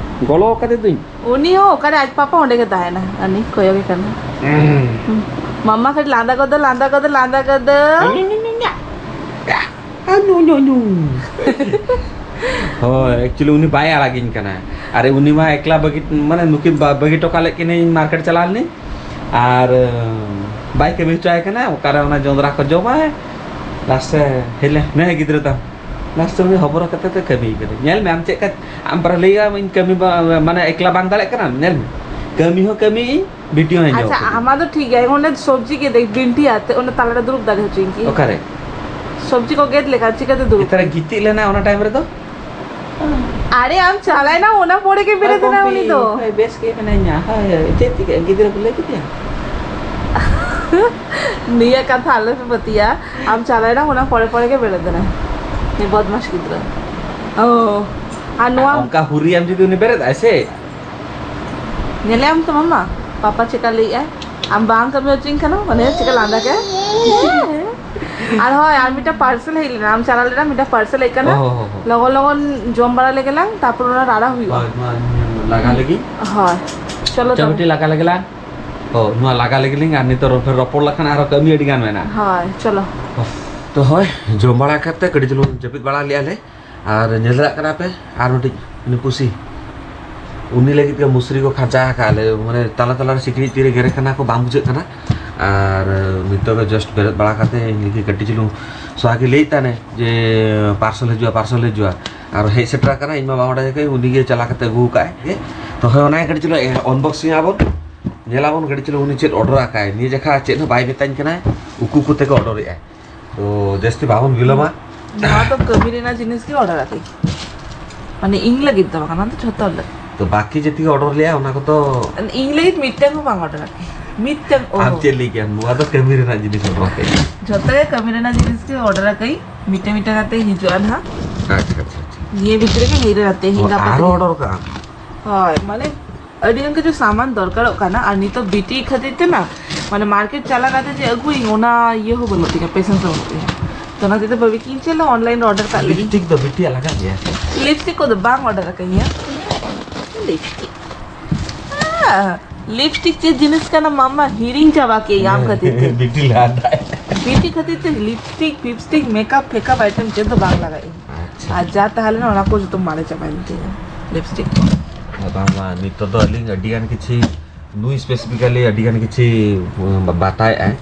ᱜᱚᱞᱚ ᱟᱠᱟᱫᱮ ᱫᱩᱧ᱾ ᱩᱱᱤ ᱦᱚᱸ ᱚᱠᱟᱨᱮ ᱟᱡ ᱯᱟᱯᱟ ᱚᱸᱰᱮ ᱜᱮ ᱛᱟᱦᱮᱱᱟ, ᱟᱨ ᱱᱤᱧ ᱠᱚᱭᱚᱜᱮ ᱠᱟᱱᱟ᱾ ᱦᱩᱸ᱾ ᱢᱟᱢᱟ ᱠᱟᱹᱴᱤᱡ ᱞᱟᱸᱫᱟ ᱜᱚᱫᱚ, ᱞᱟᱸᱫᱟ ᱜᱚᱫᱚ, ᱞᱟᱸᱫᱟ ᱜᱚᱫᱚ᱾ ᱟ, ᱧᱩ, ᱧᱩ, ᱧᱩ᱾ ᱦᱳᱭ, actually ᱩᱱᱤ ᱵᱟᱭ ᱟᱲᱟᱜᱤᱧ ᱠᱟᱱᱟ᱾ ᱟᱨ ᱩᱱᱤ ᱢᱟ ᱮᱠᱞᱟ ᱵᱟᱹᱜᱤ, ᱢᱟᱱᱮ ᱱᱩᱠᱤᱱ ᱵᱟ-, ᱵᱟᱹᱜᱤ ᱦᱚᱴᱚ ᱠᱟᱜ ᱞᱮᱫ ᱠᱤᱱᱟᱹᱧ, ᱢᱟᱨᱠᱮᱴ ᱪᱟᱞᱟᱣ ᱞᱮᱱᱟᱹᱧ᱾ ᱟᱨ, ᱵᱟᱭ ᱠᱟᱹᱢᱤ ᱦᱚᱪᱚ ᱟᱭ ᱠᱟᱱᱟ, ᱚᱠᱟᱨᱮ ᱚᱱᱟ ᱡᱚᱸᱫᱽᱨᱟ ᱠᱚ ᱡᱚᱢᱟᱭ᱾ ᱞᱟᱥᱴ ᱨᱮ ᱦᱮᱡ ᱞᱮᱱ, ᱱᱮ ᱜᱤᱫᱽᱨᱟᱹ ᱛᱟᱢ᱾ ᱞᱟᱥᱴ ᱨᱮ ᱩᱱᱤ ᱦᱚᱵᱚᱨ ᱠᱟᱛᱮ ᱛᱮ ᱠᱟᱹᱢᱤ ᱠᱟᱫᱟᱭ᱾ ᱧᱮᱞ ᱢᱮ, ᱟᱢ ᱪᱮᱫ ᱠᱟ, ᱟᱢ ᱯᱟᱨᱟ ᱞᱟᱹᱭ ᱟᱢ, ᱤᱧ ᱠᱟᱹᱢᱤ ᱵᱟ-, ᱢᱟᱱᱮ ᱮᱠᱞᱟ ᱵᱟᱝ ᱫᱟᱲᱮᱭᱟᱜ ᱠᱟᱱᱟᱢ? ᱧᱮᱞ ᱢᱮ, ᱠᱟᱹᱢᱤ ᱦᱚᱸ ᱠᱟᱹᱢᱤᱭᱟᱹᱧ, ᱵᱤᱴᱤ ᱦᱚᱸ ᱧᱮᱞ ᱟᱪᱪᱷᱟ, ᱠᱟᱹᱢᱤ᱾ ᱟᱢᱟᱜ ᱫᱚ ᱴᱷᱤᱠ ᱜᱮᱭᱟ, ᱚᱸᱰᱮ ᱥᱚᱵᱽᱡᱤ ᱜᱮᱫ ᱫᱟᱭ, ᱵᱤᱱᱴᱤ ᱟᱛᱮ, ᱚᱸᱰᱮ ᱛᱟᱞᱟᱨᱮ ᱫᱩᱲᱩᱵ ᱫᱟᱲᱮ ᱦᱚᱪᱚᱭᱤᱧ ᱠᱤ? ᱚᱠᱟᱨᱮ? ᱥᱚᱵᱽᱡᱤ ᱠᱚ ᱜᱮᱫ ᱞᱮᱠᱷᱟᱱ ᱪᱤᱠᱟᱹᱛᱮ ᱫᱩᱲᱩᱵ? ᱮᱛᱟᱨᱮ ᱜᱤᱛᱤᱡ ᱞᱮᱱᱟ ᱚᱱᱟ ᱴᱟᱭᱤᱢ ᱨᱮᱫᱚ? ᱟᱨᱮ, ᱟᱢ ᱪᱟᱞᱟᱭᱱᱟ, ᱚᱱᱟ ᱯᱚᱨᱮ ᱜᱮ ᱵᱮᱨᱮᱫ ᱮᱱᱟ ᱩᱱᱤ ᱫᱚ᱾ ᱦᱳᱭ, ᱵᱮᱥ ᱜᱮ ᱢᱮᱱᱟᱧᱟ᱾ ᱦᱳᱭ, ᱦᱳᱭ, ᱪᱮᱫ ᱪᱤᱠᱟᱹ? ᱜᱤᱫᱽᱨᱟᱹ ᱠᱚ ᱞᱟᱹᱭ ᱠᱮᱫᱮᱭᱟ? ᱱᱤᱭᱟᱹ ᱠᱟᱛᱷᱟ ᱟᱞᱚ ᱯᱮ ᱯᱟᱹᱛᱭᱟ᱾ ᱟᱢ ᱪᱟᱞᱟᱭᱱᱟ, ᱚᱱᱟ ᱯᱚᱨᱮ ᱯᱚᱨᱮ ᱜᱮ ᱵᱮᱨᱮᱫ ᱮᱱᱟᱭ᱾ ᱱᱩᱭ ᱵᱚᱫᱢᱟᱥ ᱜᱤᱫᱽᱨᱟᱹ᱾ ᱳ, ᱟᱨ ᱱᱚᱣᱟ ᱚᱱᱠᱟ ᱦᱩᱨᱤᱭᱟᱢ ᱡᱩᱫᱤ ᱩᱱᱤ ᱵᱮᱨᱮᱫ ᱟᱭ ᱥᱮ? ᱧᱮᱞᱮ ᱟᱢ ᱛᱚ ᱢᱟᱢᱟ, ᱯᱟᱯᱟ ᱪᱮᱠᱟ ᱞᱟᱹᱭᱮᱜᱼᱟᱭ? ᱟᱢ ᱵᱟᱝ ᱠᱟᱹᱢᱤ ᱦᱚᱪᱚᱧ ᱠᱟᱱᱟ, ᱢᱟᱱᱮ ᱪᱮᱠᱟ ᱞᱟᱸᱫᱟ ᱠᱮᱫ? ᱟᱨ ᱦᱳᱭ, ᱟᱨ ᱢᱤᱫᱴᱟᱝ ᱯᱟᱨᱥᱮᱞ ᱦᱮᱡ ᱞᱮᱱᱟ, ᱟᱢ ᱪᱟᱞᱟᱣ ᱞᱮᱱᱟ, ᱢᱤᱫᱴᱟᱝ ᱯᱟᱨᱥᱮᱞ ᱦᱮᱡ ᱠᱟᱱᱟ᱾ ᱚ, ᱦᱚᱸ, ᱦᱚᱸ, ᱦᱚᱸ᱾ ᱞᱚᱜᱚᱱ ᱞᱚᱜᱚᱱ ᱡᱚᱢ ᱵᱟᱲᱟ ᱞᱮᱜᱮ ᱞᱟᱝ, ᱛᱟᱨᱯᱚᱨ ᱚᱱᱟ ᱨᱟᱲᱟ ᱦᱩᱭᱩᱜᱼᱟ᱾ ᱦᱳᱭ, ᱱᱚᱣᱟ ᱞᱟᱜᱟ ᱞᱟᱹᱜᱤᱫ᱾ ᱦᱳᱭ, ᱪᱚᱞᱚ ᱪᱚ ᱛᱚᱵᱮ᱾ ᱵᱤᱴᱤ, ᱞᱟᱜᱟ ᱞᱮᱜᱮ ᱞᱟᱝ᱾ ᱚ, ᱱᱚᱣᱟ ᱞᱟᱜᱟ ᱞᱮᱜᱮ ᱞᱤᱧ, ᱟᱨ ᱱᱤᱛᱚᱜ ᱨᱚᱯᱚᱲ, ᱨᱚᱯᱚᱲ ᱞᱮᱠᱷᱟᱱ ᱟᱨᱚ ᱠᱟᱹᱢᱤ ᱟᱹᱰᱤ ᱜᱟᱱ ᱢᱮᱱᱟᱜᱼᱟ᱾ ᱦᱳᱭ, ᱪᱚᱞᱚ᱾ ᱛᱚ ᱦᱳᱭ, ᱡᱚᱢ ᱵᱟᱲᱟ ᱠᱟᱛᱮ ᱠᱟᱹᱴᱤᱡ ᱪᱩᱞᱩᱝ ᱡᱟᱹᱯᱤᱫ ᱵᱟᱲᱟ ᱞᱮᱜᱼᱟ ᱞᱮ᱾ ᱟᱨ ᱧᱮᱞ ᱫᱟᱲᱮᱭᱟᱜ ᱠᱟᱱᱟ ᱯᱮ, ᱟᱨ ᱢᱤᱫᱴᱤᱡ ᱩᱱᱤ ᱯᱩᱥᱤ, ᱩᱱᱤ ᱞᱟᱹᱜᱤᱫ ᱜᱮ ᱢᱩᱥᱨᱤ ᱠᱚ ᱠᱷᱟᱸᱪᱟ ᱟᱠᱟᱫ ᱞᱮ, ᱢᱟᱱᱮ ᱛᱟᱞᱟ ᱛᱟᱞᱟ ᱨᱮ ᱥᱤᱠᱲᱤᱡ ᱛᱤᱨᱮ ᱜᱮᱨᱮ ᱠᱟᱱᱟ ᱠᱚ ᱵᱟᱝ ᱵᱩᱡᱷᱟᱹᱜ ᱠᱟᱱᱟ᱾ ᱟᱨ ᱱᱤᱛᱚᱜ ᱜᱮ just ᱵᱮᱨᱮᱫ ᱵᱟᱲᱟ ᱠᱟᱛᱮ ᱤᱧ ᱞᱟᱹᱜᱤᱫ ᱠᱟᱹᱴᱤᱡ ᱪᱩᱞᱩᱝ ᱥᱚᱣᱟ ᱜᱮ ᱞᱟᱹᱭᱮᱫ ᱛᱟᱦᱮᱱᱮ ᱡᱮ parcel ᱦᱤᱡᱩᱜᱼᱟ, parcel ᱦᱤᱡᱩᱜᱼᱟ᱾ ᱟᱨ ᱦᱮᱡ ᱥᱮᱴᱮᱨ ᱟᱠᱟᱱᱟ, ᱤᱧ ᱢᱟ ᱵᱟᱝ ᱵᱟᱰᱟᱭ ᱠᱟᱹᱧ, ᱩᱱᱤ ᱜᱮ ᱪᱟᱞᱟᱣ ᱠᱟᱛᱮ ᱟᱹᱜᱩ ᱟᱠᱟᱫ ᱜᱮ᱾ ᱛᱚ ᱦᱳᱭ, ᱚᱱᱟ ᱜᱮ ᱠᱟᱹᱴᱤᱡ ᱪᱩᱞᱩᱝ unboxing ᱟᱵᱚᱱ, ᱧᱮᱞᱟᱵᱚᱱ ᱠᱟᱹᱴᱤᱡ ᱪᱩᱞᱩᱝ ᱩᱱᱤ ᱪᱮᱫ order ᱟᱠᱟᱫ᱾ ᱱᱤᱭᱟᱹ ᱡᱟᱠᱷᱟ ᱪᱮᱫ ᱦᱚᱸ ᱵᱟᱭ ᱢᱮᱛᱟᱧ ᱠᱟᱱᱟ, ᱩᱠᱩ ᱩᱠᱩ ᱛᱮᱜᱮ order ᱮᱫᱟᱭ᱾ ᱛᱚ ᱡᱟᱹᱥᱛᱤ ᱵᱟᱵᱚᱱ ᱵᱤᱞᱚᱢᱟ᱾ ᱱᱚᱣᱟ ᱫᱚ ᱠᱟᱹᱢᱤ ᱨᱮᱱᱟᱜ ᱡᱤᱱᱤᱥ ᱜᱮ order ᱟᱹᱠᱤᱱ, ᱢᱟᱱᱮ ᱤᱧ ᱞᱟᱹᱜᱤᱫ ᱫᱚ ᱵᱟᱝ ᱠᱟᱱᱟ, ᱛᱚ ᱡᱷᱚᱛᱚ ᱦᱚᱲ ᱞᱟᱹᱜᱤᱫ᱾ ᱛᱚ ᱵᱟᱠᱤ ᱡᱟᱹᱛᱤ ᱜᱮ order ᱞᱮᱜᱼᱟ, ᱚᱱᱟ ᱠᱚᱫᱚ ᱤᱧ ᱞᱟᱹᱜᱤᱫ ᱢᱤᱫᱴᱟᱝ ᱦᱚᱸ ᱵᱟᱝ order ᱟᱹᱠᱤᱱ, ᱢᱤᱫᱴᱟᱝ ᱟᱢ ᱚᱦᱚ᱾ ᱪᱮᱫ ᱞᱟᱹᱭ ᱠᱮᱜᱼᱟ? ᱱᱚᱣᱟ ᱫᱚ ᱠᱟᱹᱢᱤ ᱨᱮᱱᱟᱜ ᱡᱤᱱᱤᱥ order ᱟᱹᱠᱤᱱ᱾ ᱡᱷᱚᱛᱚ ᱜᱮ ᱠᱟᱹᱢᱤ ᱨᱮᱱᱟᱜ ᱡᱤᱱᱤᱥ ᱜᱮ order ᱟᱹᱠᱤᱱ, ᱢᱤᱫᱴᱟᱝ ᱢᱤᱫᱴᱟᱝ ᱠᱟᱛᱮ ᱦᱤᱡᱩᱜᱼᱟ ᱱᱟᱦᱟᱜ᱾ ᱟᱪᱪᱷᱟ, ᱟᱪᱪᱷᱟ, ᱟᱪᱪᱷᱟ᱾ ᱱᱤᱭᱟᱹ ᱵᱷᱤᱛᱨᱤ ᱨᱮᱜᱮ ᱦᱤᱨᱟᱹ ᱟᱛᱮ ᱚ, ᱦᱤᱡᱩᱜ ᱜᱟᱯᱟ ᱟᱨᱚ ᱛᱮᱜᱮ᱾ Order ᱠᱟᱜᱼᱟ? ᱦᱳᱭ, ᱢᱟᱱᱮ ᱟᱹᱰᱤ ᱜᱟᱱ ᱠᱤᱪᱷᱩ ᱥᱟᱢᱟᱱ ᱫᱚᱨᱠᱟᱨᱚᱜ ᱠᱟᱱᱟ, ᱟᱨ ᱱᱤᱛᱚᱜ ᱵᱤᱴᱤ ᱠᱷᱟᱹᱛᱤᱨ ᱛᱮ ᱱᱟ, ᱢᱟᱱᱮ market ᱪᱟᱞᱟᱣ ᱠᱟᱛᱮ ᱡᱮ ᱟᱹᱜᱩᱭᱟᱹᱧ, ᱚᱱᱟ ᱤᱭᱟᱹ ᱦᱚᱸ ᱵᱟᱹᱱᱩᱜ ᱛᱤᱧᱟ, patience ᱦᱚᱸ ᱵᱟᱹᱱᱩᱜ ᱛᱤᱧᱟ᱾ ᱛᱚ ᱚᱱᱟ ᱦᱚᱛᱮᱡ ᱛᱮ ᱵᱷᱟᱵᱤ ᱠᱤᱧ ᱪᱮᱫ ᱚᱱᱞᱟᱭᱤᱱ ᱨᱮ order ᱠᱟᱜ ᱞᱮᱜᱤᱧ᱾ Lipstick ᱫᱚ ᱵᱤᱴᱤᱭᱟᱜ ᱞᱟᱜᱟᱜ ᱜᱮᱭᱟ ᱥᱮ? Lipstick ᱠᱚᱫᱚ ᱵᱟᱝ order ᱟᱠᱟᱧᱟ᱾ Lipstick, ᱦᱮᱸ, lipstick ᱪᱮᱫ ᱡᱤᱱᱤᱥ ᱠᱟᱱᱟ ᱢᱟᱢᱟ, ᱦᱤᱲᱤᱧ ᱪᱟᱵᱟ ᱠᱮᱫ ᱟᱢ ᱠᱷᱟᱹᱛᱤᱨ ᱛᱮ᱾ ᱵᱤᱴᱤ ᱞᱟᱜᱟᱜ᱾ ᱵᱤᱴᱤ ᱠᱷᱟᱹᱛᱤᱨ ᱛᱮ lipstick, fipstick, makeup, fake up item ᱪᱮᱫ ᱫᱚ ᱵᱟᱝ ᱞᱟᱜᱟᱜ ᱤᱧ᱾ ᱟᱪᱪᱷᱟ᱾ ᱟᱨ ᱡᱟ ᱛᱟᱦᱮᱸ ᱞᱮᱱᱟ ᱚᱱᱟ ᱠᱚ ᱡᱚᱛᱚ ᱢᱟᱨᱮ ᱪᱟᱵᱟᱭᱮᱱ ᱛᱤᱧᱟ, lipstick ᱠᱚ᱾ ᱵᱟᱝ, ᱵᱟᱝ, ᱱᱤᱛᱚᱜ ᱫᱚ ᱟᱹᱞᱤᱧ ᱟᱹᱰᱤ ᱜᱟᱱ ᱠᱤᱪᱷᱤ, ᱱᱩᱭ specifically ᱟᱹᱰᱤ ᱜᱟᱱ ᱠᱤᱪᱷᱤ, ᱩᱸ, ᱵᱟᱛᱟᱭᱮᱫᱼᱟᱭ,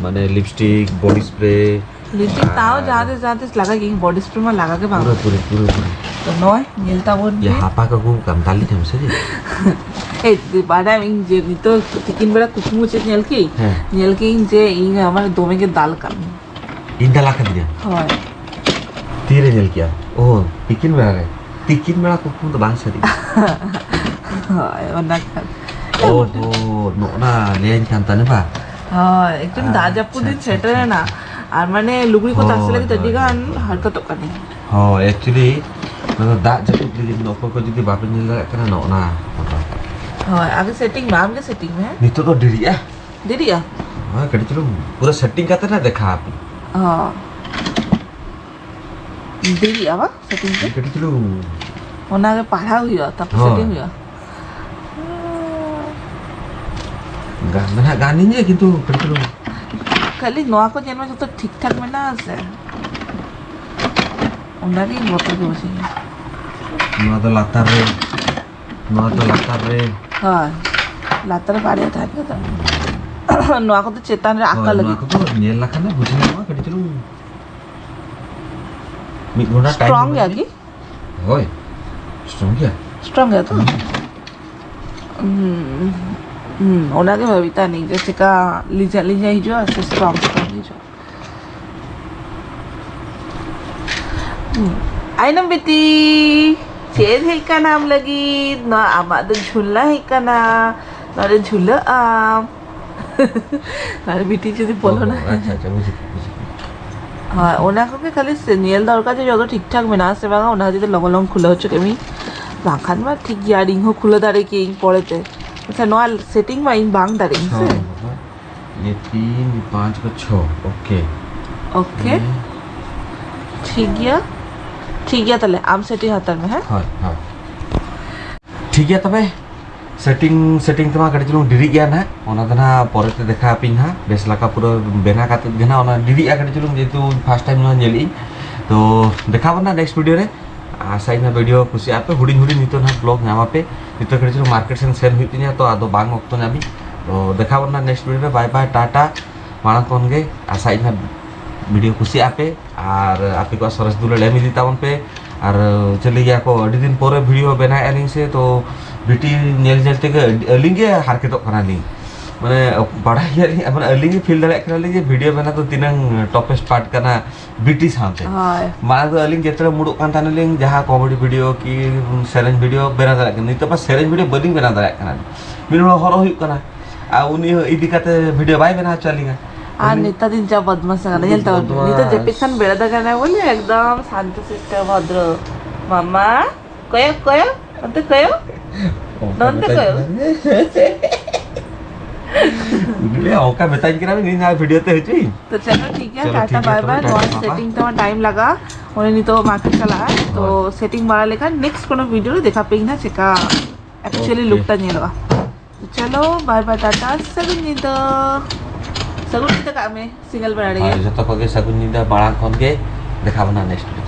ᱢᱟᱱᱮ lipstick, body spray, lipstick ᱛᱟᱣ ᱟᱨ ᱡᱟᱦᱟᱸ ᱛᱤᱥ, ᱡᱟᱦᱟᱸ ᱛᱤᱥ ᱞᱟᱜᱟᱜ ᱜᱮ, body spray ᱢᱟ ᱞᱟᱜᱟᱜ ᱜᱮ ᱵᱟᱝ᱾ ᱯᱩᱨᱟᱹ, ᱯᱩᱨᱟᱹ, ᱯᱩᱨᱟᱹ, ᱯᱩᱨᱟᱹ᱾ ᱛᱚ ᱱᱚᱜᱼᱚᱭ ᱧᱮᱞ ᱛᱟᱵᱚᱱ ᱭᱟ, ᱯᱮ᱾ ᱦᱟᱯᱟ ᱠᱟᱠᱩ ᱠᱟᱱ ᱛᱟᱞᱤᱧ ᱟᱢ ᱥᱮ ᱪᱮᱫ? ᱮᱭ, ᱵᱟᱰᱟᱭᱟᱢ ᱤᱧ ᱡᱮ ᱱᱤᱛᱚᱜ ᱛᱤᱠᱤᱱ ᱵᱮᱲᱟ ᱠᱩᱠᱢᱩ ᱪᱮᱫ ᱧᱮᱞ ᱠᱮᱫ? ᱦᱮᱸ᱾ ᱧᱮᱞ ᱠᱮᱫ ᱤᱧ ᱡᱮ ᱤᱧ ᱟᱢᱟᱜ ᱫᱚᱢᱮ ᱜᱮ ᱫᱟᱞ ᱠᱟᱜ ᱢᱮ᱾ ᱤᱧ ᱫᱟᱞᱟ ᱠᱟᱫᱤᱧᱟ? ᱦᱳᱭ᱾ ᱛᱤᱨᱮ ᱧᱮᱞ ᱠᱮᱜᱼᱟ? ᱳ, ᱛᱤᱠᱤᱱ ᱵᱮᱲᱟ ᱨᱮ᱾ ᱛᱤᱠᱤᱱ ᱵᱮᱲᱟ ᱠᱩᱠᱢᱩ ᱫᱚ ᱵᱟᱝ ᱥᱟᱹᱨᱤᱜᱼᱟ᱾ ᱦᱳᱭ, ᱚᱱᱟ ᱠᱷᱟᱱ᱾ ᱳ ᱦᱳ, ᱱᱚᱜᱼᱱᱟ ᱞᱟᱹᱭᱟᱹᱧ ᱠᱟᱱ ᱛᱟᱞᱮ ᱵᱟ? ᱦᱳᱭ, ᱮᱠᱫᱚᱢ ᱫᱟᱜ ᱡᱟᱹᱯᱩᱫ ᱟᱪᱪᱷᱟ, ᱫᱤᱱ ᱟᱪᱪᱷᱟ, ᱥᱮᱴᱮᱨᱮᱱᱟ᱾ ᱟᱪᱪᱷᱟ᱾ ᱟᱨ ᱢᱟᱱᱮ ᱞᱩᱜᱽᱲᱤ ᱠᱚ ᱛᱟᱥᱮ ᱦᱳᱭ, ᱞᱟᱹᱜᱤᱫ ᱦᱳᱭ, ᱟᱹᱰᱤ ᱜᱟᱱ ᱦᱳᱭ, ᱦᱳᱭ᱾ ᱦᱟᱨᱠᱟᱛᱚᱜ ᱠᱟᱱᱟᱹᱧ᱾ ᱦᱳᱭ, actually, ᱱᱚᱣᱟ ᱫᱚ ᱫᱟᱜ ᱡᱟᱹᱯᱩᱫ ᱞᱟᱹᱜᱤᱫ ᱚᱠᱚᱭ ᱠᱚ ᱡᱩᱫᱤ ᱵᱟᱯᱮ ᱧᱮᱞ ᱫᱟᱲᱮᱭᱟᱜ ᱠᱟᱱᱟ, ᱱᱚᱜᱼᱱᱟ ᱯᱷᱳᱴᱳ᱾ ᱦᱳᱭ, ᱟᱜᱮ ᱥᱮᱴᱤᱝ ᱢᱮ, ᱟᱢ ᱜᱮ ᱥᱮᱴᱤᱝ ᱢᱮ᱾ ᱱᱤᱛᱚᱜ ᱫᱚ ᱰᱮᱨᱤᱜᱼᱟ᱾ ᱫᱮᱨᱤᱜᱼᱟ? ᱦᱳᱭ, ᱠᱟᱹᱴᱤᱡ ᱪᱩᱞᱩᱝ ᱯᱩᱨᱟᱹ ᱥᱮᱴᱤᱝ ᱠᱟᱛᱮ ᱱᱟ ᱫᱮᱠᱷᱟᱣ ᱟᱯᱮ᱾ ᱦᱚᱸ᱾ ᱫᱮᱨᱤᱜᱼᱟ ᱵᱟᱝ ᱥᱮᱴᱤᱝ ᱛᱮ? ᱠᱟᱹᱴᱤᱡ ᱪᱩᱞᱩᱝ᱾ ᱚᱱᱟᱜᱮ ᱯᱟᱲᱦᱟᱣ ᱦᱩᱭᱩᱜᱼᱟ, ᱛᱟᱨᱯᱚᱨ ᱦᱳᱭ᱾ ᱥᱮᱴᱤᱝ ᱦᱩᱭᱩᱜᱼᱟ᱾ ᱜᱟᱱ ᱫᱚ ᱱᱟᱦᱟᱜ ᱜᱟᱱ ᱤᱧ ᱜᱮ, ᱠᱤᱱᱛᱩ ᱠᱟᱹᱴᱤᱡ ᱪᱩᱞᱩᱝ᱾ ᱠᱷᱟᱹᱞᱤ ᱱᱚᱣᱟ ᱠᱚ ᱧᱮᱞ ᱢᱮ, ᱡᱚᱛᱚ ᱴᱷᱤᱠ ᱴᱷᱟᱠ ᱢᱮᱱᱟᱜᱼᱟ ᱥᱮ? ᱚᱱᱟᱜᱮ ᱵᱚᱛᱚᱨ ᱜᱮ ᱵᱩᱡᱷᱟᱹᱜᱼᱟ᱾ ᱱᱚᱣᱟ ᱫᱚ ᱞᱟᱛᱟᱨ ᱨᱮ, ᱱᱚᱣᱟ ᱫᱚ ᱞᱟᱛᱟᱨ ᱨᱮ᱾ ᱦᱳᱭ, ᱞᱟᱛᱟᱨ ᱨᱮ ᱵᱟᱨᱭᱟ ᱛᱟᱦᱮᱱ ᱠᱟᱱᱟ᱾ ᱱᱚᱣᱟ ᱠᱚᱫᱚ ᱪᱮᱛᱟᱱ ᱨᱮ ᱟᱠᱟ ᱦᱳᱭ, ᱞᱟᱹᱜᱤᱫ᱾ ᱱᱚᱣᱟ ᱠᱚᱫᱚ ᱧᱮᱞ ᱞᱮᱠᱷᱟᱱ ᱵᱩᱡᱷᱟᱹᱣ ᱧᱟᱢᱚᱜᱼᱟ, ᱠᱟᱹᱴᱤᱡ ᱪᱩᱞᱩᱝ ᱢᱤᱫ ᱜᱷᱚᱱᱴᱟ ᱴᱟᱭᱤᱢ ᱥᱴᱨᱚᱝ ᱮᱢ ᱜᱮᱭᱟ ᱮᱢᱟ ᱠᱤ? ᱦᱳᱭ, ᱥᱴᱨᱚᱝ ᱜᱮᱭᱟ᱾ ᱥᱴᱨᱚᱝ ᱜᱮᱭᱟ ᱛᱚ? ᱦᱩᱸ᱾ ᱦᱩᱸ, ᱦᱩᱸ, ᱚᱱᱟᱜᱮ ᱵᱷᱟᱵᱤᱛᱟ ᱱᱤᱡᱮ ᱪᱮᱠᱟ ᱞᱤᱡᱟ ᱞᱤᱡᱟ ᱦᱤᱡᱩᱜᱼᱟ ᱥᱮ ᱥᱴᱨᱚᱝ ᱥᱴᱨᱚᱝ ᱦᱤᱡᱩᱜᱼᱟ? ᱦᱩᱸ᱾ ᱟᱭᱱᱚᱢ ᱵᱤᱴᱤ, ᱪᱮᱫ ᱦᱮᱡ ᱠᱟᱱᱟ ᱟᱢ ᱞᱟᱹᱜᱤᱫ? ᱱᱚᱣᱟ ᱟᱢᱟᱜ ᱫᱚ ᱡᱷᱩᱞᱱᱟ ᱦᱮᱡ ᱠᱟᱱᱟ, ᱱᱚᱣᱟ ᱫᱚ ᱡᱷᱩᱞᱟᱹᱜ ᱟᱢ᱾ ᱟᱨ ᱵᱤᱴᱤ ᱡᱩᱫᱤ ᱵᱚᱞᱚᱱᱟ᱾ ᱚ, ᱟᱪᱪᱷᱟ, ᱟᱪᱪᱷᱟ, ᱵᱩᱡᱷᱟᱹᱣ ᱠᱮᱫᱟ, ᱵᱩᱡᱷᱟᱹᱣ ᱠᱮᱫᱟ᱾ ᱦᱳᱭ, ᱚᱱᱟ ᱠᱚᱜᱮ ᱠᱷᱟᱹᱞᱤ ᱥᱮ ᱧᱮᱞ ᱫᱚᱨᱠᱟᱨ ᱡᱮ ᱡᱚᱛᱚ ᱴᱷᱤᱠ ᱴᱷᱟᱠ ᱢᱮᱱᱟᱜᱼᱟ ᱥᱮ ᱵᱟᱝᱟ, ᱚᱱᱟ ᱠᱷᱟᱹᱛᱤᱨ ᱛᱮ ᱞᱚᱜᱚᱱ ᱞᱚᱜᱚᱱ ᱠᱷᱩᱞᱟᱹᱣ ᱦᱚᱪᱚ ᱠᱮᱫ ᱢᱤᱧ᱾ ᱵᱟᱝᱠᱷᱟᱱ ᱢᱟ ᱴᱷᱤᱠ ᱜᱮᱭᱟ, ᱟᱨ ᱤᱧ ᱦᱚᱸ ᱠᱷᱩᱞᱟᱹᱣ ᱫᱟᱲᱮ ᱠᱮᱭᱟᱹᱧ ᱯᱚᱨᱮᱛᱮ᱾ ᱟᱪᱪᱷᱟ, ᱱᱚᱣᱟ ᱥᱮᱴᱤᱝ ᱢᱟ ᱤᱧ ᱵᱟᱝ ᱫᱟᱲᱮᱭᱟᱜ ᱤᱧ ᱥᱮ᱾ ᱦᱳᱭ, ᱦᱳᱭ᱾ ᱱᱤᱭᱟᱹ ᱛᱤᱱ, ᱯᱟᱸᱪ ᱠᱚ ᱪᱷᱚ, ᱳᱠᱮ᱾ ᱳᱠᱮ᱾ ᱦᱮᱸ᱾ ᱴᱷᱤᱠ ᱜᱮᱭᱟ, ᱴᱷᱤᱠ ᱜᱮᱭᱟ, ᱛᱟᱦᱞᱮ ᱟᱢ ᱥᱮᱴᱤᱝ ᱦᱟᱛᱟᱲ ᱢᱮ, ᱦᱮᱸ? ᱦᱳᱭ, ᱦᱳᱭ᱾ ᱴᱷᱤᱠ ᱜᱮᱭᱟ ᱛᱚᱵᱮ, ᱥᱮᱴᱤᱝ, ᱥᱮᱴᱤᱝ ᱛᱮᱢᱟ ᱠᱟᱹᱴᱤᱡ ᱪᱩᱞᱩᱝ ᱰᱮᱨᱤᱜ ᱜᱮᱭᱟ ᱱᱟᱦᱟᱜ, ᱚᱱᱟ ᱫᱚ ᱱᱟᱦᱟᱜ ᱯᱚᱨᱮᱛᱮ ᱫᱮᱠᱷᱟᱣ ᱟᱯᱮᱭᱟᱹᱧ ᱱᱟᱦᱟᱜ, ᱵᱮᱥ ᱞᱮᱠᱟ ᱯᱩᱨᱟᱹ ᱵᱮᱱᱟᱣ ᱠᱟᱛᱮᱫ ᱜᱮ ᱱᱟᱦᱟᱜ ᱚᱱᱟ ᱰᱮᱨᱤᱜᱼᱟ ᱠᱟᱹᱴᱤᱡ ᱪᱩᱞᱩᱝ, ᱡᱮᱦᱮᱛᱩ first time ᱱᱚᱣᱟ ᱧᱮᱞᱮᱫ ᱟᱹᱧ᱾ ᱛᱚ ᱫᱮᱠᱷᱟᱣ ᱟᱵᱚᱱ ᱱᱟᱦᱟᱜ next video ᱨᱮ᱾ ᱟᱥᱟᱭᱟᱹᱧ ᱱᱟᱦᱟᱜ video ᱠᱩᱥᱤᱭᱟᱜ ᱟᱯᱮ, ᱦᱩᱰᱤᱧ ᱦᱩᱰᱤᱧ ᱱᱤᱛᱚᱜ ᱱᱟᱦᱟᱜ vlog ᱧᱟᱢ ᱟᱯᱮ, ᱱᱤᱛᱚᱜ ᱠᱟᱹᱴᱤᱡ ᱪᱩᱞᱩᱝ market ᱥᱮᱱ ᱥᱮᱱ ᱦᱩᱭᱩᱜ ᱛᱤᱧᱟ, ᱛᱚ ᱟᱫᱚ ᱵᱟᱝ ᱚᱠᱛᱚ ᱧᱟᱢᱤᱧ᱾ ᱛᱚ ᱫᱮᱠᱷᱟᱣ ᱟᱵᱚᱱ ᱱᱟᱦᱟᱜ next video ᱨᱮ, bye bye, ᱴᱟᱴᱟ᱾ ᱢᱟᱲᱟᱝ ᱠᱷᱚᱱ ᱜᱮ ᱟᱥᱟᱭᱟᱹᱧ ᱱᱟᱦᱟᱜ video ᱠᱩᱥᱤᱭᱟᱜ ᱟᱯᱮ᱾ ᱟᱨ ᱟᱯᱮ ᱠᱚᱣᱟᱜ ᱥᱚᱨᱮᱥ ᱫᱩᱞᱟᱹᱲ ᱮᱢ ᱤᱫᱤ ᱛᱟᱵᱚᱱ ᱯᱮ᱾ ᱟᱨ ᱪᱮᱫ ᱞᱟᱹᱭ ᱜᱮᱭᱟ ᱠᱚ, ᱟᱹᱰᱤ ᱫᱤᱱ ᱯᱚᱨᱮ video ᱵᱮᱱᱟᱣᱮᱫᱼᱟ ᱞᱤᱧ ᱥᱮ, ᱛᱚ ᱵᱤᱴᱤ ᱧᱮᱞ ᱧᱮᱞ ᱛᱮᱜᱮ ᱟᱹᱞᱤᱧ ᱜᱮ ᱦᱟᱨᱠᱮᱛᱚᱜ ᱠᱟᱱᱟᱞᱤᱧ᱾ ᱢᱟᱱᱮ ᱵᱟᱲᱟᱭ ᱜᱮᱭᱟᱞᱤᱧ, ᱢᱟᱱᱮ ᱟᱹᱞᱤᱧ ᱜᱮ feel ᱫᱟᱲᱮᱭᱟᱜ ᱠᱟᱱᱟᱞᱤᱧ ᱡᱮ video ᱵᱮᱱᱟᱣ ᱫᱚ ᱛᱤᱱᱟᱹᱝ toughest part ᱠᱟᱱᱟ ᱵᱤᱴᱤ ᱥᱟᱶᱛᱮ᱾ ᱦᱳᱭ᱾ ᱢᱟᱲᱟᱝ ᱫᱚ ᱟᱹᱞᱤᱧ ᱡᱮᱛᱮ ᱨᱮ ᱢᱩᱲᱩᱜ ᱠᱟᱱ ᱛᱟᱦᱮᱱᱟᱞᱤᱧ, ᱡᱟᱦᱟᱸ comedy video ᱠᱤ ᱥᱮᱨᱮᱧ video ᱵᱮᱱᱟᱣ ᱫᱟᱲᱮᱭᱟᱜ ᱠᱟᱱᱟ, ᱱᱤᱛᱚᱜ ᱢᱟ ᱥᱮᱨᱮᱧ video ᱵᱟᱹᱞᱤᱧ ᱵᱮᱱᱟᱣ ᱫᱟᱲᱮᱭᱟᱜ ᱠᱟᱱᱟ᱾ ᱢᱤᱫ ᱦᱚᱲ ᱦᱚᱨᱚᱜ ᱦᱩᱭᱩᱜ ᱠᱟᱱᱟ, ᱟᱨ ᱩᱱᱤ ᱤᱫᱤ ᱠᱟᱛᱮ video ᱵᱟᱭ ᱵᱮᱱᱟᱣ ᱦᱚᱪᱚ ᱟᱹᱞᱤᱧᱟ᱾ ᱟᱨ ᱩᱱᱤ ᱱᱮᱛᱟᱨ ᱫᱤᱱ ᱡᱟ ᱵᱚᱫᱢᱟᱥ ᱟᱠᱟᱱᱟ, ᱧᱮᱞ ᱛᱟᱵᱚᱱ ᱯᱮ᱾ ᱱᱤᱛᱚᱜ ᱵᱚᱫᱢᱟᱥ᱾ ᱡᱟᱹᱯᱤᱫ ᱠᱷᱟᱱ ᱵᱮᱲᱟ ᱫᱚ ᱠᱟᱱᱟ ᱵᱚᱞᱮ ᱮᱠᱫᱚᱢ ᱥᱟᱱᱛᱚ ᱥᱤᱥᱴᱚ ᱵᱷᱚᱫᱨᱚ᱾ ᱢᱟᱢᱟ, ᱠᱚᱭᱚᱜ, ᱠᱚᱭᱚᱜ, ᱚᱱᱛᱮ ᱠᱚᱭᱚᱜ᱾ ᱱᱚᱱᱛᱮ ᱠᱚᱭᱚᱜ᱾ ᱩᱱᱤ ᱞᱟᱹᱭᱟ, "ᱚᱱᱠᱟ ᱢᱮᱛᱟᱧ ᱠᱟᱱᱟ ᱵᱤᱱ, ᱤᱧ ᱱᱚᱣᱟ video ᱛᱮ ᱦᱤᱡᱩᱜ ᱤᱧ?" ᱛᱚ ᱪᱚᱞᱚ ᱴᱷᱤᱠ ᱜᱮᱭᱟ, ᱪᱚᱞᱚ ᱴᱟᱴᱟ ᱴᱷᱤᱠ ᱜᱮᱭᱟ, ᱵᱟᱭ ᱛᱚᱵᱮ ᱵᱟᱭ᱾ ᱴᱟᱴᱟ ᱱᱚᱣᱟ ᱵᱟᱭ ᱵᱟᱭ᱾ Setting ᱛᱮᱢᱟ time ᱞᱟᱜᱟᱜᱼᱟ, ᱩᱱᱤ ᱱᱤᱛᱚᱜ market ᱪᱟᱞᱟᱜᱼᱟ᱾ ᱛᱚ ᱦᱳᱭ᱾ Setting ᱵᱟᱲᱟ ᱞᱮᱠᱷᱟᱱ next ᱠᱳᱱᱳ video ᱨᱮ ᱫᱮᱠᱷᱟ ᱯᱮᱭᱟᱹᱧ ᱱᱟ ᱪᱮᱠᱟ actually OK᱾ Look ᱴᱟ ᱧᱮᱞᱚᱜᱼᱟ᱾ ᱛᱚ ᱪᱚᱞᱚ bye bye ᱴᱟᱴᱟ, ᱥᱟᱹᱜᱩᱱ ᱧᱤᱫᱟᱹ᱾ ᱥᱟᱹᱜᱩᱱ ᱧᱤᱫᱟᱹ ᱠᱟᱜ ᱢᱮ ᱥᱤᱸᱜᱟᱹᱞ ᱵᱮᱲᱟ ᱨᱮᱜᱮ᱾ ᱦᱳᱭ, ᱡᱚᱛᱚ ᱠᱚᱜᱮ ᱥᱟᱹᱜᱩᱱ ᱧᱤᱫᱟᱹ ᱢᱟᱲᱟᱝ ᱠᱷᱚᱱ ᱜᱮ᱾ ᱫᱮᱠᱷᱟ ᱵᱚᱱᱟ next video᱾